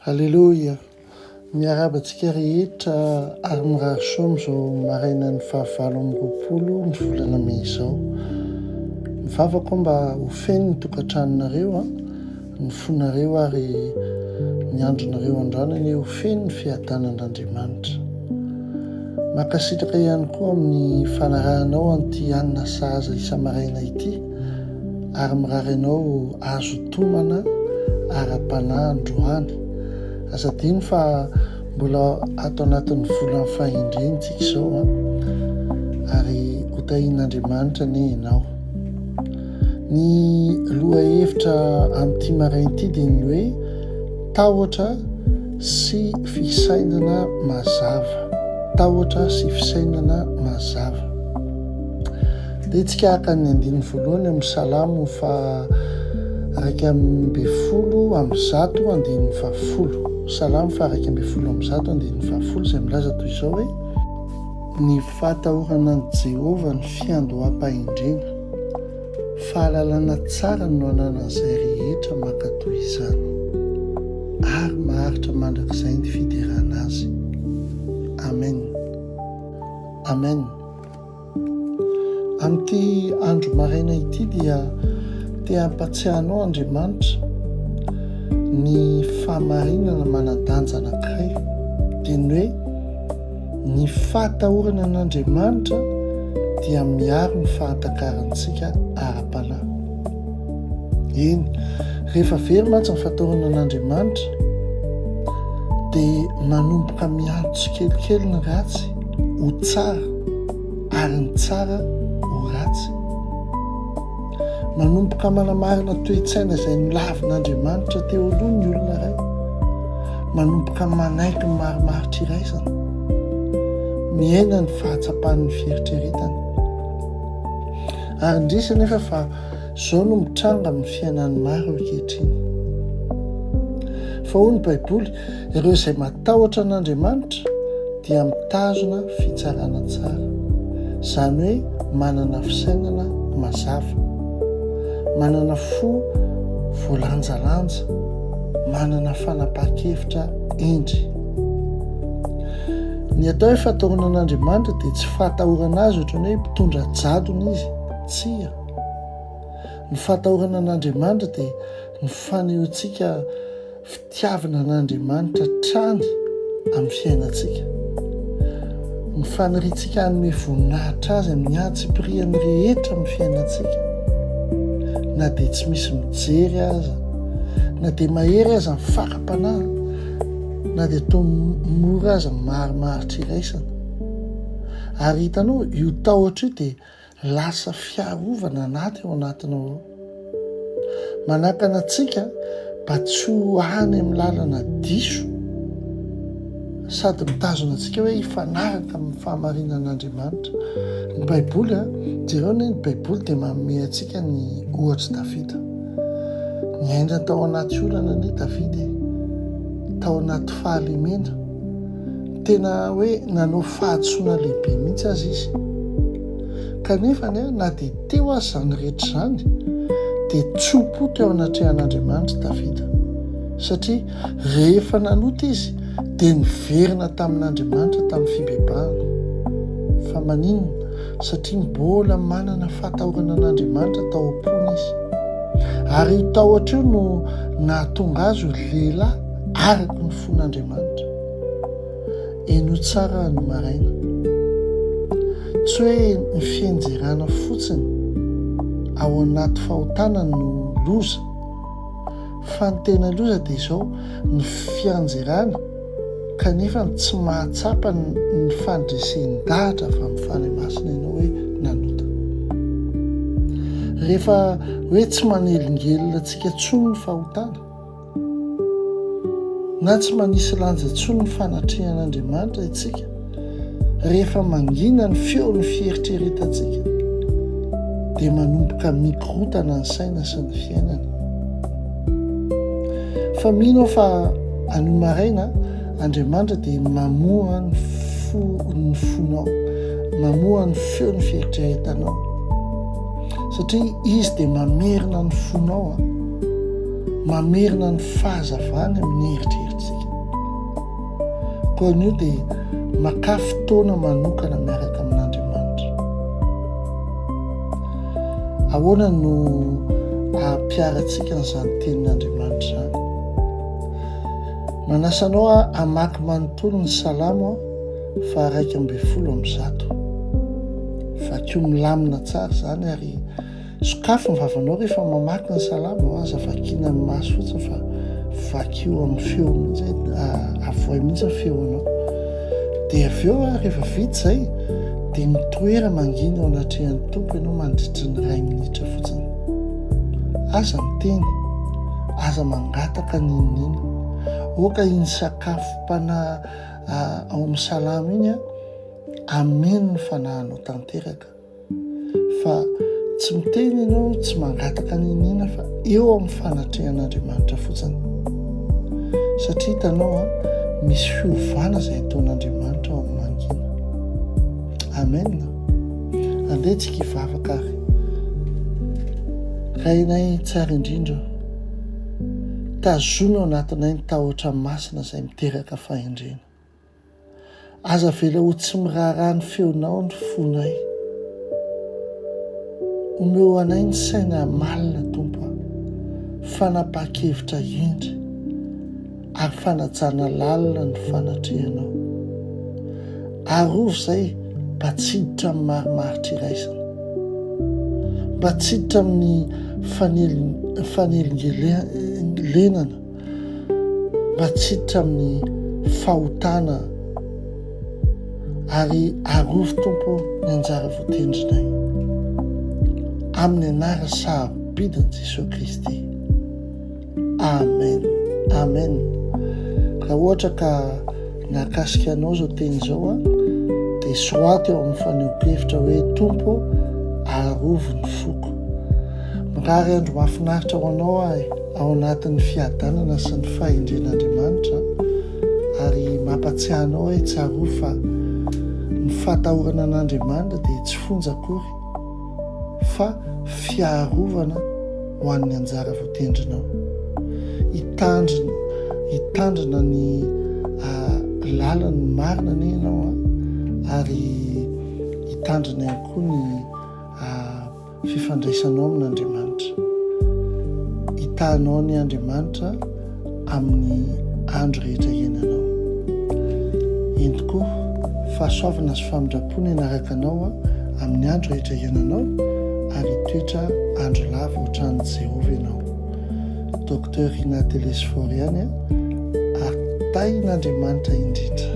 Aleloia! Miarahaba antsika rehetra ary mirary soa amin'izao marainan'ny fahavalo amby 20 ny volana mey izao. Mivavaka aho mba ho feno ny tokantranonareo, ny fonareo ary ny andronareo androany anie ho feno ny fiadanan'Andriamanitra. Mankasitraka ihany koa amin'ny fanarahanao an'ity hanina sahaza isa-maraina ity ary mirary anao azo tomana ara-panahy androany. Aza adino fa mbola ato anatin'ny volan'ny fahendrena isika izao an! Ary ho tahian'Andriamanitra anie ianao. Ny lohahevitra amin'ity maraina ity dia ny hoe tahotra sy fisainana mazava. Tahotra sy fisainana mazava. Dia tsika haka ny andininy voalohany amin'ny Salamo faha 111 andininy fahafolo. Salamo faha 111 andininy fahafolo izay milaza toy izao hoe, Ny fahatahorana an'i Jehovah no fiandoham-pahendrena. Fahalalana tsara no ananan'izay rehetra mankatò izany, ary maharitra mandrakizay ny fiderana azy. Amen. Amen. Amin'ity andro maraina ity dia te hampatsiahy anao Andriamanitra ny fahamarinana manan-danja anankiray, dia ny hoe Ny fahatahorana an'Andriamanitra dia miaro ny fahatakarantsika ara-panahy. Eny, rehefa very mantsy ny fahatahorana an'Andriamanitra, dia manomboka miantso tsikelikely ny ratsy ho tsara ary ny tsara ho ratsy. Manomboka manamarina toe-tsaina izay nolavin'Andriamanitra teo aloha ny olona iray. Manomboka manaiky ny marimaritra iraisana. Mihena ny fahatsapan'ny fieritreretana. Ary indrisy anefa fa izao no mitranga amin'ny fiainan'ny maro ankehitriny. Fa hoy ny Baiboly, ireo izay matahotra an'Andriamanitra dia mitazona fitsarana tsara, izany hoe manana fisainana mazava, manana fo voalanjalanja, manana fanapahan-kevitra hendry. Ny atao hoe fahatahorana an'Andriamanitra dia tsy fahatahorana azy ohatran'ny hoe mpitondra jadona izy, tsia. Ny fahatahorana an'Andriamanitra dia ny fanehoantsika Fitiavana an'Andriamanitra hatrany amin'ny fiainantsika. Ny faniriantsika hanome voninahitra Azy amin'ny antsipiriany rehetra amin'ny fiainantsika, na dia tsy misy mijery aza, na dia mahery aza ny fakam-panahy, na dia toa mora aza ny marimaritra iraisana. Ary hitanao, io tahotra io dia Lasa fiarovana anaty ao anatinao ao. Manakana antsika mba tsy ho any amin'ny lalana diso sady mitazona antsika hoe hifanaraka amin'ny fahamarinan'Andriamanitra. Ny Baiboly, a, jereo anie ny Baiboly dia manome antsika ny ohatr'i Davida. Niaina tao anaty olana anie Davida e, tao anaty fahalemena. Tena hoe nanao fahadisoana lehibe mihitsy aza izy. Kanefa na dia teo aza izany rehetra izany, dia tso-po teo anatrehan'Andriamanitra Davida. Satria rehefa nanota izy, dia niverina tamin'Andriamanitra tamin'ny fibebahana. Fa maninona? Satria mbola manana fahatahorana an'Andriamanitra tao am-pony izy. Ary io tahotra io no nahatonga azy ho lehilahy araka ny fon'Andriamanitra. Henoy tsara ny maraina. Tsy hoe ny fianjerana fotsiny ao anaty fahotana no loza, fa ny tena loza dia izao, ny fianjerana kanefa tsy mahatsapa ny fandresen-dahatra avy amin'ny Fanahy Masina ianao hoe nanota. Rehefa hoe tsy manelingelina antsika intsony ny fahotana, Na tsy manisy lanja intsony ny fanatrehan'Andriamanitra isika rehefa mangina ny feon'ny fieritreretantsika, dia manomboka mikorontana ny saina sy ny fiainana. Fa mino aho fa anio maraina Andriamanitra dia mamoha ny fo ny fonao, mamoha ny feon'ny fieritreretanao. Satria Izy dia mamerina ny fonao. Mamerina ny fahazavany amin'ny eritreritsika. Koa anio dia makà fotoana manokana miaraka amin'Andriamanitra. Ahoana no ahampiharantsika an'izany tenin'Andriamanitra izany? Manasa anao aho hamaky manontolo ny Salamo faha 111. Vakio milamina tsara izany ary Sokafy ny vavanao rehefa mamaky ny salamo, aza vakiana amin'ny maso fotsiny fa vakio amin'ny feo mihitsy, avoay mihitsy ny feonao. Dia avy eo rehefa vita izay dia mitoera mangina eo anatrehan'ny Tompo ianao mandritry ny iray minitra fotsiny. Aza miteny, aza mangataka n'inon'inona. Aoka iny sakafom-panahy ao amin'ny salamo iny hameno ny fanahinao tanteraka. Fa tsy miteny ianao, tsy mangataka n'inon'inona fa eo amin'ny fanatrehan'Andriamanitra fotsiny. Satria hitanao an, misy fiovana izay ataon'Andriamanitra ao amin'ny mangina. Amen. Andeha tsika hivavaka ary. Rainay tsara indrindra, tazomy ao anatinay ny tahotra masina izay miteraka fahendrena. Aza avela ho tsy miraharaha ny feonao ny fonay. Omeo anay ny saina hamalina, Tompo a, fanapahan-kevitra hendry ary fanajana lalina ny fanatrehanao. Arovy izay mba tsy hiditra amin'ny marimaritra iraisana, mba tsy hiditra amin'ny fanelingelenana. Mba tsy hiditra amin'ny fahotana ary arovy Tompo ô ny anjara voatendrinay. Amin'ny anara sarobidin'i Jesoa Kristy. Amen. Amen. Raha ohatra ka nahakasika anao izao teny izao a, dia soraty eo amin'ny fanehoan-kevitra hoe Tompo arovy ny foko. Mirary andro mahafinaritra ho anao aho e. ao anatin'ny fiadanana sy ny fahendren'Andriamanitra ary mampatsiahy anao hoe tsarovy fa ny fahatahorana an'Andriamanitra dia tsy fonja akory fa fiarovana ho an'ny anjara voatendrinao. Hitandrina hitandrina ny lalany marina anie ianao ary hitandrina ihany koa ny fifandraisanao amin'Andriamanitra. Hitahanao anie Andriamanitra amin'ny andro rehetra iainanao. Eny tokoa, fahasoavana sy famindram-po ny hanaraka anao amin'ny andro rehetra iainanao ary hitoetra andro lava ao an-tranon'i Jehovah ianao. Docteur Rina Telesphore ihany ary tahin'Andriamanitra indrindra.